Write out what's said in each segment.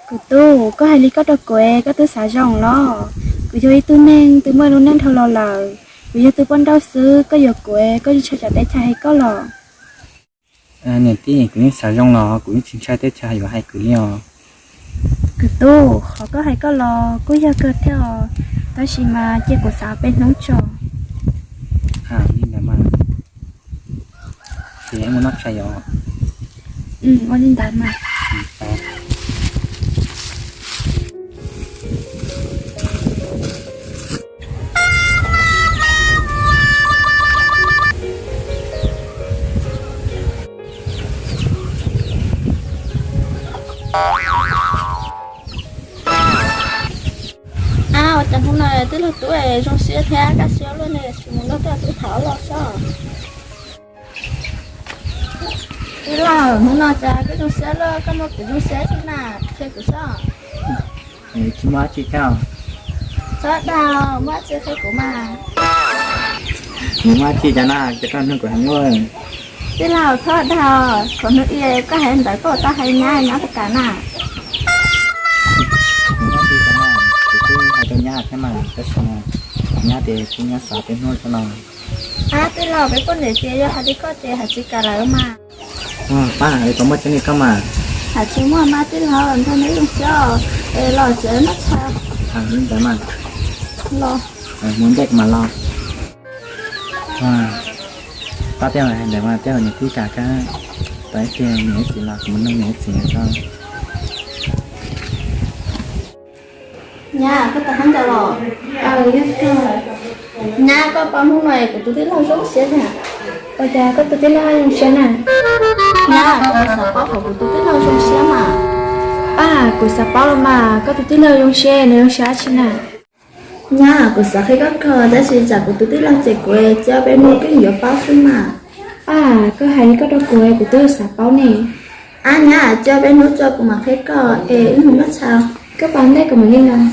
Kuv tub, koj hais li koj rau kuv, koj twb xav zoo los? Kuv yog ib tug neeg twb muaj lub neej dhau los lawm, kuv yog tus poj nrauj xwb, koj yuav kuv, koj tsis ntshai tsam teb chaws hais koj los? Niam tij, kuv yeej xav zoo los kuv yeej tsis ntshai teb chaws yuav hais kuv li os. Kuv tub, qhov koj hais koj los kuj yog kawg thiab os, tab sis mas cia kuv xav peb hnub tso. Li ntawd mas, ces mus noj tshais os. Ua li ntawd mas. Ab, ua cas hnub no tij laug tub zoo siab thiab kaj siab luaj ne, tsis mus nrog tej tub tham los sob? Tij laug, hnub no cas koj zoo siab luaj, koj muaj kev zoo siab tshaj na, qhia kuv sob. Tsis muaj dab tsi thiab. Txhob dag, muaj dab tsi qhia kuv mas. Nws muaj dab tsi cas na, ces koj nug kuv heev luaj. Tij laug, txhob dag, thaum hnub ib koj hais ntawd koj ua tau hais nyab, nyab puas kam na? Nws muaj dab tsi cas na, kuv twb hais rau nyab thiab mas, tab sis mas nyab tias kuv nyab xav peb hnub tso no. Ab, tij laug, peb poj niam ces yog hais li koj ces hais tsis kam lawm mas. Pab, es puas muaj tseeb li koj mas? Hais tsis muaj mas tij laug, nrog neb zoo siab es los tsev noj tshais. Li ntawd mas, los, mus ntej kuv mam los. Pab, tej zaum hais ntawd mas tej zaum niam tij kam kab, tau ib pliag niam ib txiv los kuv mus nug niam ib txiv tso. Nyab, koj tau hab ntawd los? Nyab, koj paub hnub no kuv tus tij laug zoo siab na. Ua cas koj tus tij laug zoo siab na? Nyab, koj xav paub qhov kuv tus tij laug zoo siab mas. Pab, kuv xav paub los mas, koj tus tij laug zoo siab, nws zoo siab dab tsi na? Nyab, kuv xav qhia koj kawg, tab sis tsam kuv tus tij laug cem kuv, cia peb hnub koj yuav paub xwb mas. Pab, koj hais li koj rau kuv, kuv twb xav paub ne. Ab nyab, cia peb hnub tso kuv mam qhia koj es wb mus noj tshais. Koj pab ntej kuv mam li los.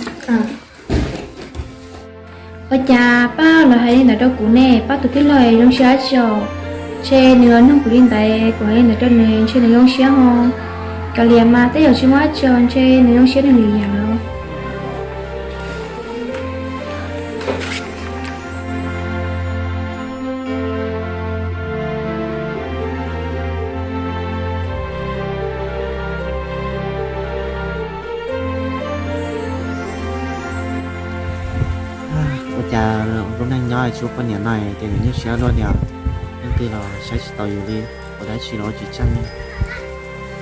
Ua cas Paj los hais li ntawd rau kuv ne? Paj tus tij laug zoo siab dab tsi os? Ntshe nws nug kuv li ntawd, kuv hais li ntawd rau nws ntshe nws zoo siab ho. Kav liam mas, tej zaum tsis muaj dab tsi os, ntshe nws zoo siab nws lwm yam lawm. Ua cas lub neej nyob tsis muaj poj niam no ces nws nyuaj siab luaj li os. Leej twg los saib tsis taus yus li, ua dab tsi los ua tsis tsheej.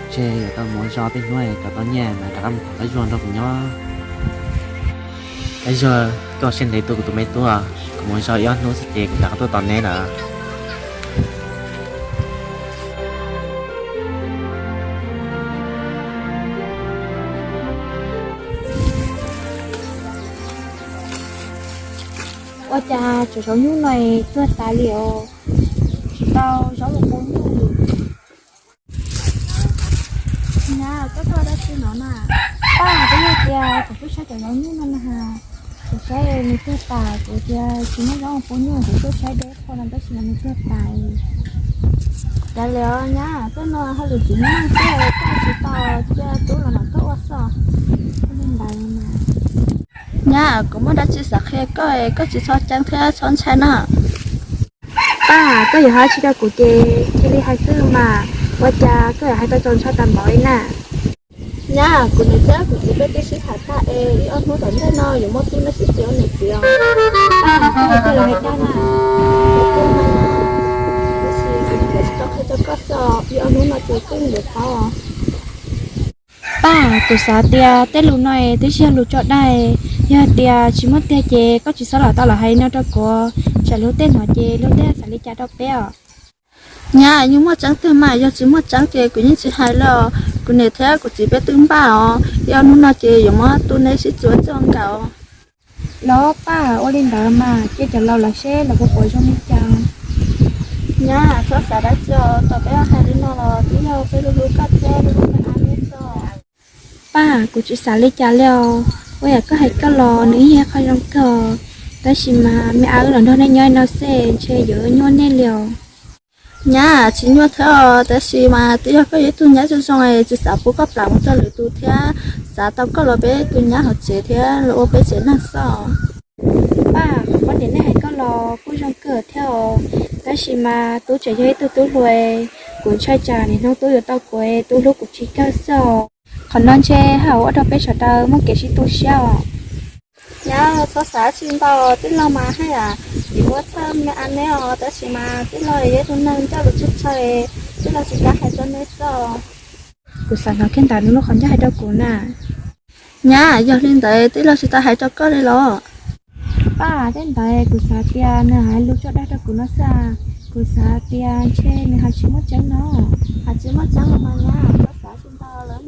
Ntshe yuav tau mus ua zog peb hnub kom tau nyiaj mas rov qab mus tham Kab Zuag nrog kuv nyob. Kab Zuag, koj siab ntev tu kuv tus me tub, kuv mus ua zog ib ob hnub xwb ces kuv rov qab tuaj tos neb lawm. Ua cas cov zaub nyuj no tuag tas li os, tsis tau zaub los pub nyuj li. Nyab, koj tuaj dab tsi no na? Paj, twb yog tias kuv tuaj saib cov zaub nyuj no na has, kuv saib nws tuag tas, kuv tias tsis muaj zaub los pub nyuj, kuv tuaj saib deb qho no tab sis mas nws tuag tas. Kav liam nyab, tej no hauj lwm tsis muaj xwb, koj tsis tau cia tub los mam koj ua xwb. Nyab, kuv muaj dab tsi xav qhia koj, koj tsis txhob ceeb thiab txhob ntshai na. Paj, koj yuav hais tsis rau kuv ces cia li hais xwb mas, ua cas koj yuav hais tau txaus ntshai tas npaum li na? Nyab, kuv niam thiab kuv txiv peb twb sib tham tag es ib ob hnub tom ntej no yuav muaj tub neb sib tw ua niam txiv os. Paj, koj hais tiag los hais dag na? Tab sis kuv niam txiv tsis tau qhia rau koj xwb os, ib ob hnub no ces koj yuav paub os. Paj, kuv xav tias tej lus no twb tsis yog lus tso dag, yog hais tias tsis muaj tiag ces koj tsis txhob lam tau los hais no rau kuv, tsam luag tej hnov ces luag tej xav li cas rau peb os. Nyab, yeej muaj tseeb tiag mas, yog tsis muaj tseeb ces kuv yeej tsis hais li os. Kuv niam thiab kuv txiv peb twb npaj os, ib ob hnub no ces yuav muab tub neb sib tw ua txij ua nkawm os. Los Paj, ua li ntawd mas cia cov laus lawv seb lawv puas pom zoo li cas. Nyab, txhob xav dab tsi os, tau peb hais li no los twb yog peb hlub hlub koj thiab hlub hlub me ab neb xwb. Paj, kuv tsis xav li cas li os, ua yam koj hais koj los nws yeej yog qhov zoo kawg, tab sis mas me ab wb los nrog nej nyob no xwb ntshe yuav nyuaj nej li os. Nyab, tsis nyuaj thiab os, tab sis mas twb yog koj yog ib tug nyab zoo zoo es tsis xav pub koj plam mus rau lwm tus thiab, Xav tau koj los peb tu nyab hauv tsev thiab los ua peb tsev neeg xwb. Paj, qhov niam nej hais koj los kuj zoo kawg thiab os, tab sis mas tub tseem yog ib tug tub hluas, kuv ntshai tsam niaj hnub tub yuav tau kuv, tub hlub kuv tsis kawg xwb os. Qhov no ntshe haj ua rau peb sawv daws muaj kev sib tu siab os. Nyab, txhob xav tsis ntau, tij laug mas haj yam tsis muab thawj me a neb os, tab sis mas tij laug yog ib tug neeg ncauj lus tshaj tshaj, tij laug tsis kam hais rau neb xwb os. Kuv xav hnov kiag ntawm nws lub qhov ncauj hais rau kuv na. Nyab, yog li ntawd tij laug tsis tau hais rau koj li los? Paj, tej ntawd kuv xav tias nws hais lus tso dag rau kuv no xwb. Kuv xav tias ntshe nws hais tsis muaj tseeb no. Hais tsis muaj tseeb los mas nyab, txhob xav tsis ntau lawm.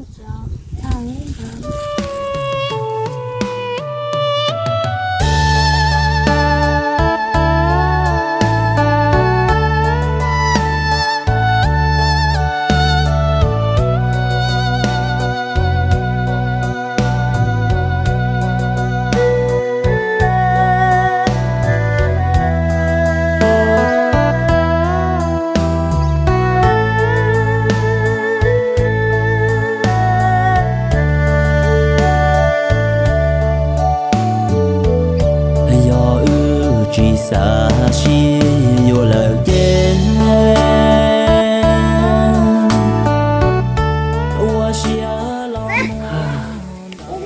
Yog wb tsis xav sib yuav lawm ces ua siab los mus.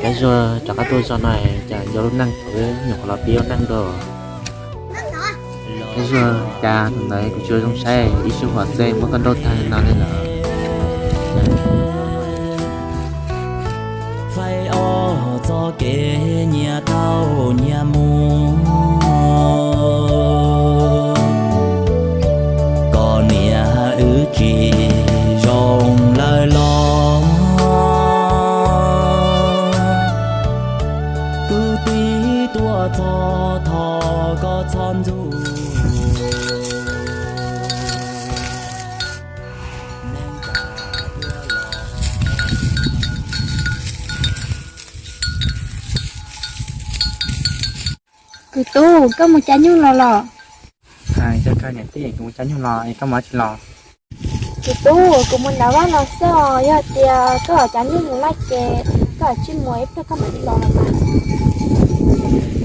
Cas Zuag rov qab tuaj zos no cas nco lub neej thaum wb nyuam qhuav los pib ua neej dua. Cas Zuag, cas thaum ntawd kuv tsis ua zoo saib, ib sij huam xwb muab koj nrauj tag no li lawm. Faib ob txoj kev nyias tau nyias mus, koj niam wb tsis zoo lawm los, kwv tij tuaj txog thov koj txhob ntxub. Kwv tub, koj mus cav nyuj los los? Yog kawg niam tij, kuv mus cav nyuj los, koj mus dab tsi los? Kwv tub, kuv mus nram vaj los xwb os, yog tias koj cav nyuj mus lawm ces koj tsij mus ib pliag koj mam li los los mas.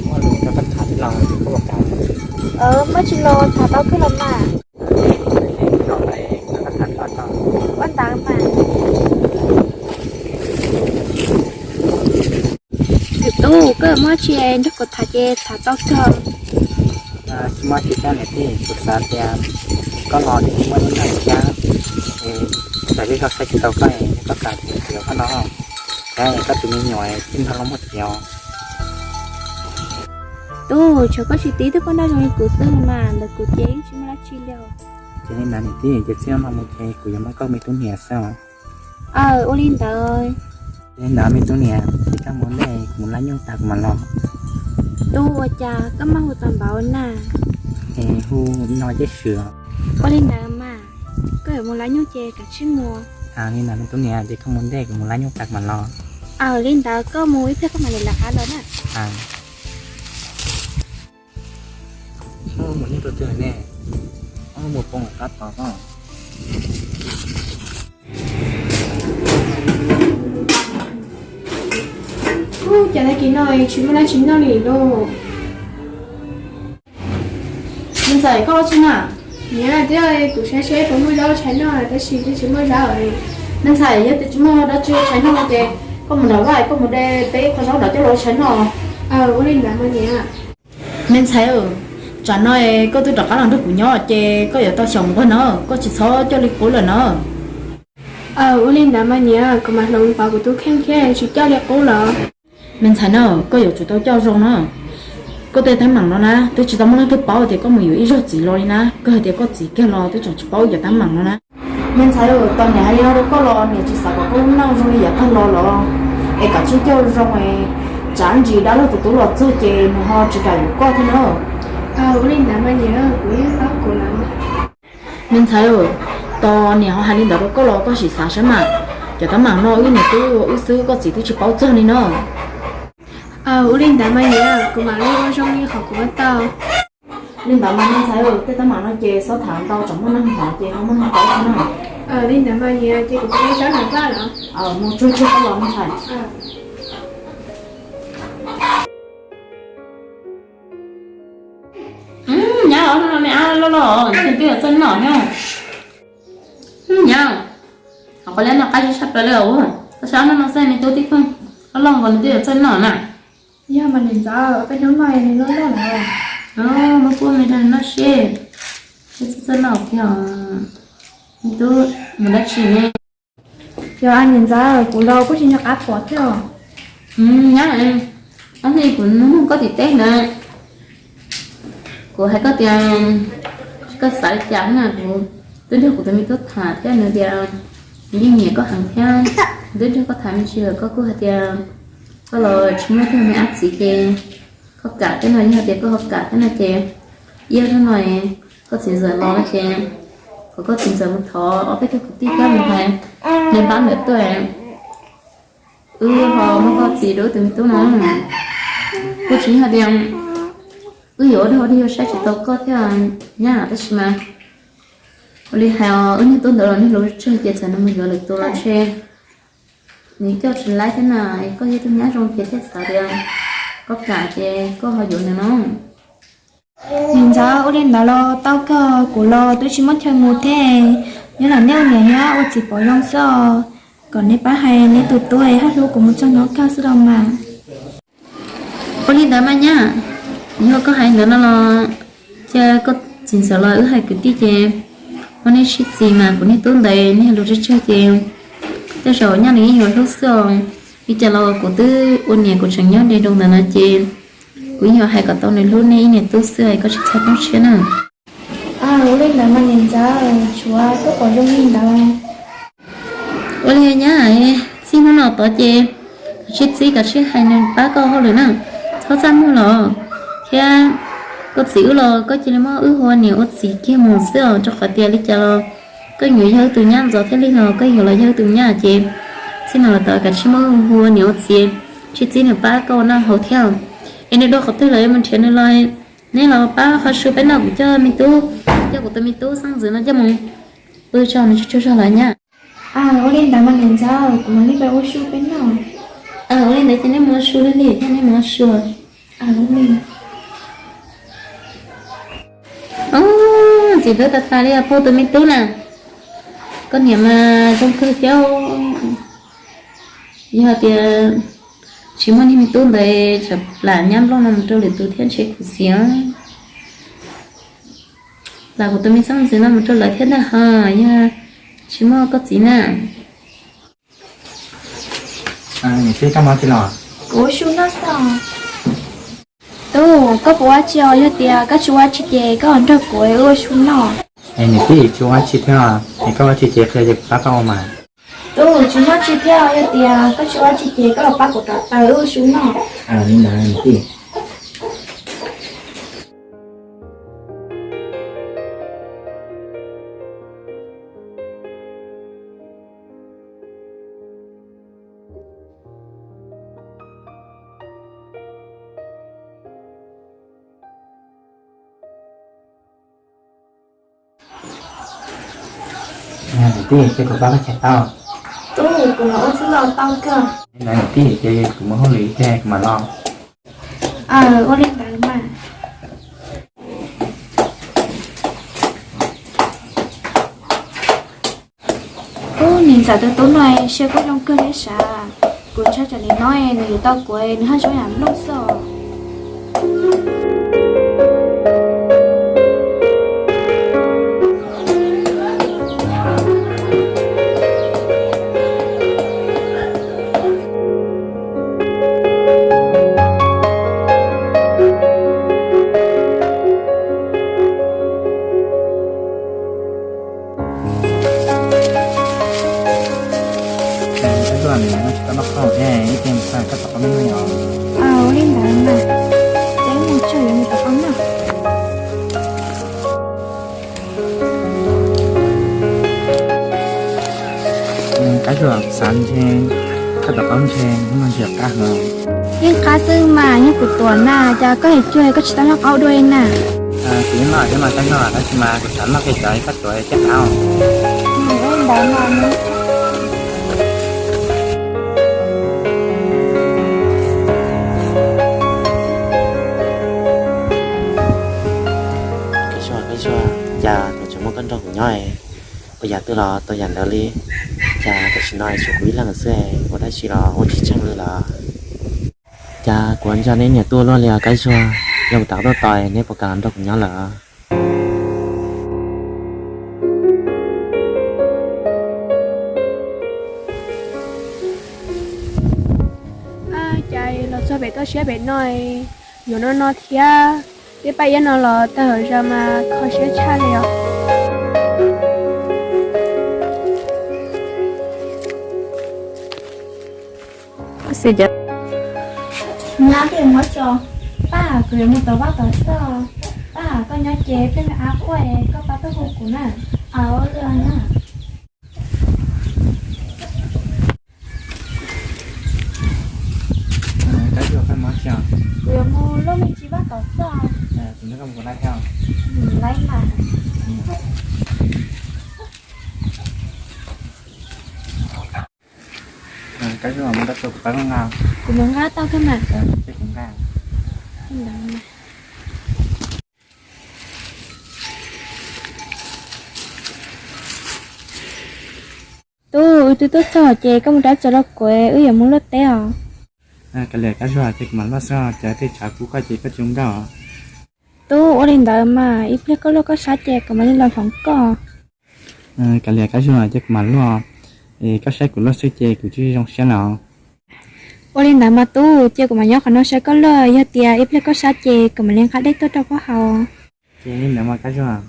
Muaj lus rau koj tham tij laug, koj ua cas? Muaj tsis los tham tau kawg los mas. Ua ntawd mas. Kwv tub, koj muaj tsi nrog kuv tham ces tham tau kawg. Tsis muaj tsis, koj niam tij, kuv xav tias koj los ces muaj lub neej thiab, es tsam ib zaug saib tsis taus koj es koj kam tias kuv yuav koj no, thiab koj tus me nyuam tij nrog los muaj tias. Tub, tshuav koj tsis tib tug poj nrauj zoo li kuv xwb mas, ntawm kuv ces yeej tsis muaj dab tsi li. Ces li ntawd niam tij, ces txij no mus ces kuv yuav muab koj me tub niam xwb os. Aw, ua li ntawd. Ces li ntawd me tub niam, ces koj mus ua ntej, kuv mus lab nyuj tag kuv mam los. Tub, ua cas koj maj hu tau npaum na? Es hu no ces swm. Ua li ntawd mas, koj yuav mus lab nyuj ces kav tsij mus. Li ntawd me tub niam, ces koj mus ua ntej, kuv mus lab nyuj tag kuv mam los. Aw, li ntawd koj mus ib pliag koj mam li lawv qab los na. Mus nyuj rau twg ne? Mus poob qab tod koj. Ub, cas tag kis no tsis muaj dab tsi noj li lauj. Me ntxhais, koj ua dab tsi na? Niam, twb yog kuv saib seb puas muaj zaub ua tshais noj tab sis twb tsis muaj zaub. Me ntxhais, yog tias tsis muaj dab tsi ua tshais noj ces koj mus nram vaj koj mus de peb qho zaub nrad coj los ua tshais noj. Ua li ntawd mas niam. Me ntxhais, tsam no koj twb rov qab los nrog kuv nyob ces koj yuav tau xyaum nquag na, koj tsis txhob coj li qub lawm na. Ua li ntawd mas niam, kuv mam hloov pauv kuv tus kheej thiab tsis coj li qub lawm. Me ntxhais na, koj yuav tsum tau coj zoo na. Koj tej teeb meem no na, twb tsis tau muaj leej twg paub tias koj mus yuav ib zaug txiv los li na, kawg hais tias koj txiv kiag los twb tseem tsis paub cov teeb meem no na. Me ntxhais, tos niam hais li no rau koj los niam tsis xav kom koj lub neej zoo li yav tag los los, es kav tsij coj zoo es tsam ntsis dab laug tus tub los txog ces nws ho tsis kam yuav koj thiab na. Ua li ntawd mas niam, kuv yeej paub kuv lawm. Me ntxhais, tos niam ho hais li ntawd rau koj los koj sim xav saib mas, cov teeb meem no wb niam tub ua wb xwb, koj txiv twb tsis paub txog li na. Ua li ntawd mas niam, kuv mam li ua zoo li qhov kuv ua tau. Li ntawd mas me ntxhais, tej teeb meem no ces txhob tham ntau tsam muaj neeg hnov ces ho muaj neeg paub thiab na. Li ntawd mas niam, ces kuv mus ua zaj nram vaj los. Mus tsuag tsuag koj los ntxhais. Nyab, ob hnub no me ab loj loj, nws twb yuav txawj noj thiab. Nyab, qhov liab no qab zib tshaj plaws li os. Koj saib ob hnub no xwb me tub tib pheej loj loj nkaus nws twb yuav txawj noj na. Yog mas niam ntxawm, peb hnub no nws loj loj lawm. Muab kuaj me rau nws noj seb, nws txawj txawj noj kiag. Me tub mus dab tsi ne? Yog niam ntxawm, kuv los kuj tsis nco qab pom thiab os. Nyab, ob hnub kuv nug koj tim teb ntawd, kuv hais koj tias koj xav li cas na, kuv twb nrog kuv tus me tub tham thiab nws tias nws yeej nyiam koj heev thiab, twb nrog koj tham me ntsis lawm koj kuj hais tias koj los tsis muaj ib tug me ab txiv ces koj kam thiab no, yog tias koj ho kam thiab no ces ib hnub no koj txiv ntxawm los no ces kom koj txiv ntxawm mus thov ob peb tug kwv tij thiab mus hais nws pab ntawm tuaj, wb ho muab koj txiv rau wb tus me tub no. Kuj tsis yog tias wb yuav ua dog dig ua saib tsis tau koj thiab nyab, tab sis mas ua li hais os, wb niag tub ntawd los niag hluas tsawg ces txawm nws mus yuav lwm tus los ntshe nws coj tsis laib thiab na. Koj yog tus nyab zoo ces thiaj xav tias koj kam ces koj ho yuav nws no. Niam ntxawm, ua li ntawd los tau kawg, kuv los twb tsis muaj chaw mus thiab. Nyob lam neb ua niam thiab ua txiv pom zoo xwb os, kom neb pab hais neb tus tub haj hlub kuv mus txog hnub kawg xwb los mas. Ua li ntawd mas nyab, yog koj hais ntawd no los cia koj txiv ntxawm los wb hais kwv tij ces muab neb sib txis mas kuv niag tub ntawd niag hluas tsawg tsawg ces tej zaum nyab nws yeej yuav hlub xwb os. Li cas los kuv twb ua niam kuv tseem nyob ntev nroos ntawm no ces kuv yeej yuav hais kom tau nws hlub nej ib niam tub xwb, koj tsis txhob poob siab na. Ua li ntawd mas niam ntxawm, tshuav koj pom zoo li ntawd. Ua li nyab, txij hnub no tod ces kav tsij txib kav tsij hais nws pab koj hauj lwm na, txhob txaj muag los thiab. Koj txiv wb los koj cia li muab wb hu ua niam ua txiv kiag mus xwb os, rau qhov tias li cas los koj yuav yog wb tus nyab ntxov thiaj li los koj yuav los yog wb tus nyab ces txij no los tod kav tsij muab wb hu ua niam ua txiv, tsij txib nws pab koj ua noj haus thiab. Es nws dua qhov twg lawm mus nrhiav nws los, neb los pab qhov su peb noj, kuv coj me tub, coj kuv tus me tub xeeb ntxwv no coj mus pw tso nws tsuag tsuag zog lawm nyab. Ua li ntawd mas niam ntxawm, kuv mam li pab ua su peb noj. Ua li ntawd ces neb mus ua su li thiab, neb mus ua su. Ntxim hlub tas tas li os pog tus me tub na. Koj niam mas zoo kawg thiab. Yog tias tsis muaj niag me tub ntawd tsam plam nyab nplooj no mus rau lwm tus thiab ntshe khuv xim. Plam kuv tus me xeeb ntxwv no mus rau lawv thiab ntag ho, yog tsis muaj koj txiv na. Niam tij, koj mus tsi los? Kuv ua su noj xwb. Tub, koj puas ua tsi os? Yog tias koj tsis ua tsi ces koj los nrog kuv wb ua su noj. Niam tij, tsis ua tsi thiab, es koj ua tsi ces qhia ces kuv pab koj ua mas. Tub, tsis muaj tsi thiab, yog tias koj tsis ua tsi ces koj los pab kuv rauv taws wb ua su noj. Li ntawd niam tij. Niam tij, ces kuv pab koj tshais tau. Tub, kuv los ua xwb los tau kawg. Niam tij, ces kuv mus hauj lwm ib pliag kuv mam los. Ua li ntawd mas. Ub, niam ntxawm tus tub no siab kuj zoo kawg thiab sav. Kuv ntshai tsam nim no nws yuav tau kuv, nws haj zoo yam nplooj xwb os. Koj luaj nws tsis tau noj qab thiab, ib pliag mus txog koj tom qab noj os. Ua li ntawd mas, ces mus tso yuav nws tom qab noj. Qab zuag xav ntshe koj tom qab ntshe hnub no ntshe qab heev. Yeej qab xwb mas, yog kuv tuav na, cas koj hais cuag koj tsis tau noj qaub dua li na. Kuv yeej noj thiab mas koj noj, tab sis mas kuv xav noj kiag cov koj tuav thiaj qab. Kab Zuag, Kab Zuag, cas thaum tseem muaj koj nrog kuv nyob, ua yam twg los tau yam ntawd li. Cas tam sim no tshuav kuv ib leeg xwb, ua dab tsi los ua tsis tsheej li lawm. Cas kuv ua ntsaj neb niam tuaj luaj li os Kab Zuag, yog kuv tau tuaj tos neb puas kam los nrog kuv nyob lawm? Cas los txog pem toj siab pem no, yuav no no thiab, tej paj iab no los tawg hauv zos mas kho siab tshaj li os. Nyab, peb mus tso, pab kuv yuav mus tom vaj tom txoj, pab koj nyob ces peb me ab quaj koj pab tuaj hu kuv na. Aw, ua li na. Kab Zuag, koj mus tso. Kuv yuav mus luaj me ntsis vaj tom txoj. Kuv nrog koj mus kuv lab thiab. Lab mas. Kab Zuag, mus tso kuv pab koj nqa. Kuv mus nqa tau kawg mas. Kuv nqa. Tub, wb twb tuaj txog ces koj mus rab txuas rau kuv, wb yuav mus luaj teb os. Kav liam Kab Zuag, ces kuv mam luaj xwb, ces tej tshav kub koj ces koj tsis nkauj. Tub, ua li ntawd mas ib pliag koj luaj koj sab ces kuv mam li los hloov koj. Kav liam Kab Zuag, ces kuv mam luaj, es koj saib kuv luaj xwb ces kuv tsis zoo siab lawm. Ua li ntawd mas tub, ces kuv mam nyob qhov no saib koj luaj, yog tias ib pliag koj sab ces kuv mam li nqa dej tuaj rau koj haus. Ces li ntawd mas Kab Zuag.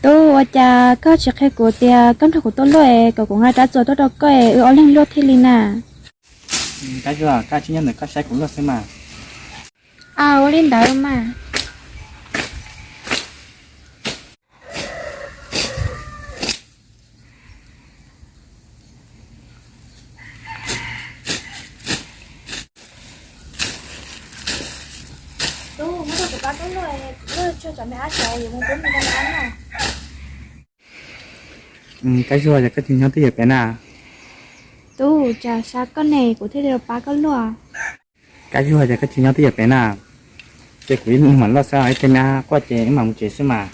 Tub, ua cas koj tsis qhia kuv tias koj nrog kuv tuaj luaj es kom kuv nqa rab txuas tuaj rau koj es wb ob leeg luaj thiaj li na? Kab Zuag, koj tsis nyob ntawm koj saib kuv luaj xwb mas. Aw, ua li ntawd mas. Tub, muab rau kuv pab koj luaj, luaj tshuaj cov me ab sav yuav mus pub me ab noj. Kab Zuag, yog koj tsis nyob twj ywm pem na. Tub, tsam xav koj ne kuv thiaj li los pab koj luaj. Kab Zuag, yog koj tsis nyob twj ywm pem na, ces kuv ib leeg mam luaj xwb, ib pliag me ab quaj ces wb mam mus tsev xwb mas.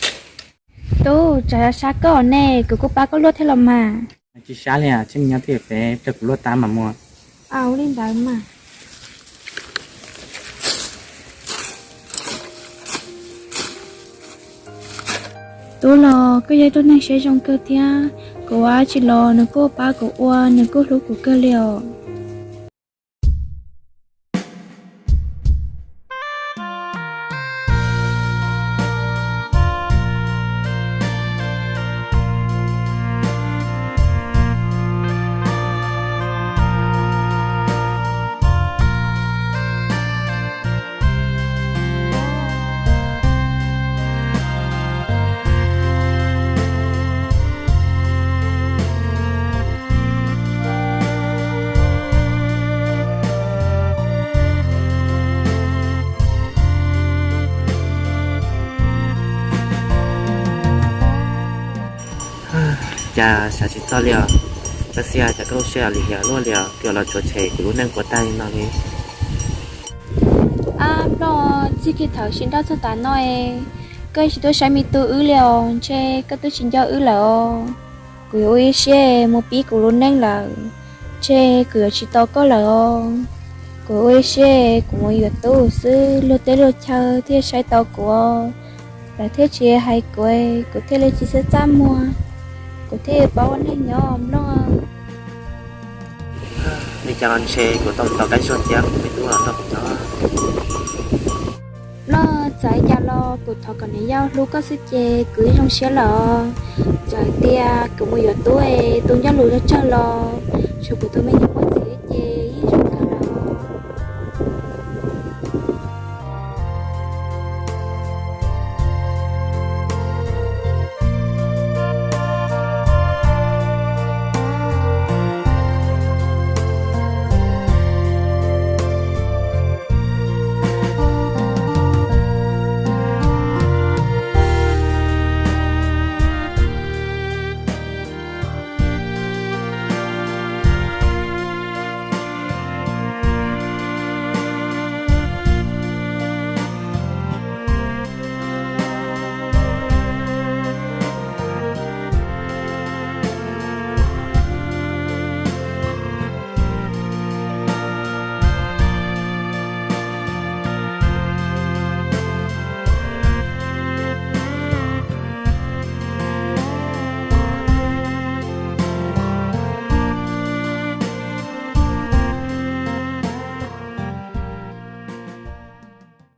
Tub, tsam xav koj ne kuv kuj pab koj luaj thiab los mas. Tsis xav li, cia li nyob twj ywm pem, ib pliag kuv luaj tag mam mus. Aw, ua li ntawd mas. Tub los koj yog ib tug neeg siab zoo kawg thiab, kuv ua dab tsi los nws kuj pab kuv ua, nws kuj hlub kuv kawg li os. Cas xav tsis txog li os, koj xav cas koj lub siab lim hiam luaj li os, koj los tsuav tshem kuv lub neej puas tag li no li. Ab Nplog, txij kiag thaum sib nrauj txog tav no, koj tsis tuaj saib me tub wb li os, ntshe koj twb tsis nco wb lawm os. Kuv yuav ua ib siab mus pib kuv lub neej lawm, ntshe kuv yuav tsis tos koj lawm os. Kuv ua ib siab kuv mus yuav tub xwb luag teb luag chaw thiaj saib tau kuv, lawv thiaj tsis hais kuv, kuv thiaj li tsis txaj txaj muag, kuv thiaj paub ua neeg nyob Nplog. Li cas los ntshe kuv tau tos Kab Zuag thiab kuv me tub los nrog kuv nyob. Nplog, txawm li cas los kuv thov kom niam yau hlub koj xwb ces kuv yeej zoo siab lawm. Txawm tias kuv mus yuav tub es tus ncauj lus tsawg tsawg los tshuav kuv tus me nyuam muaj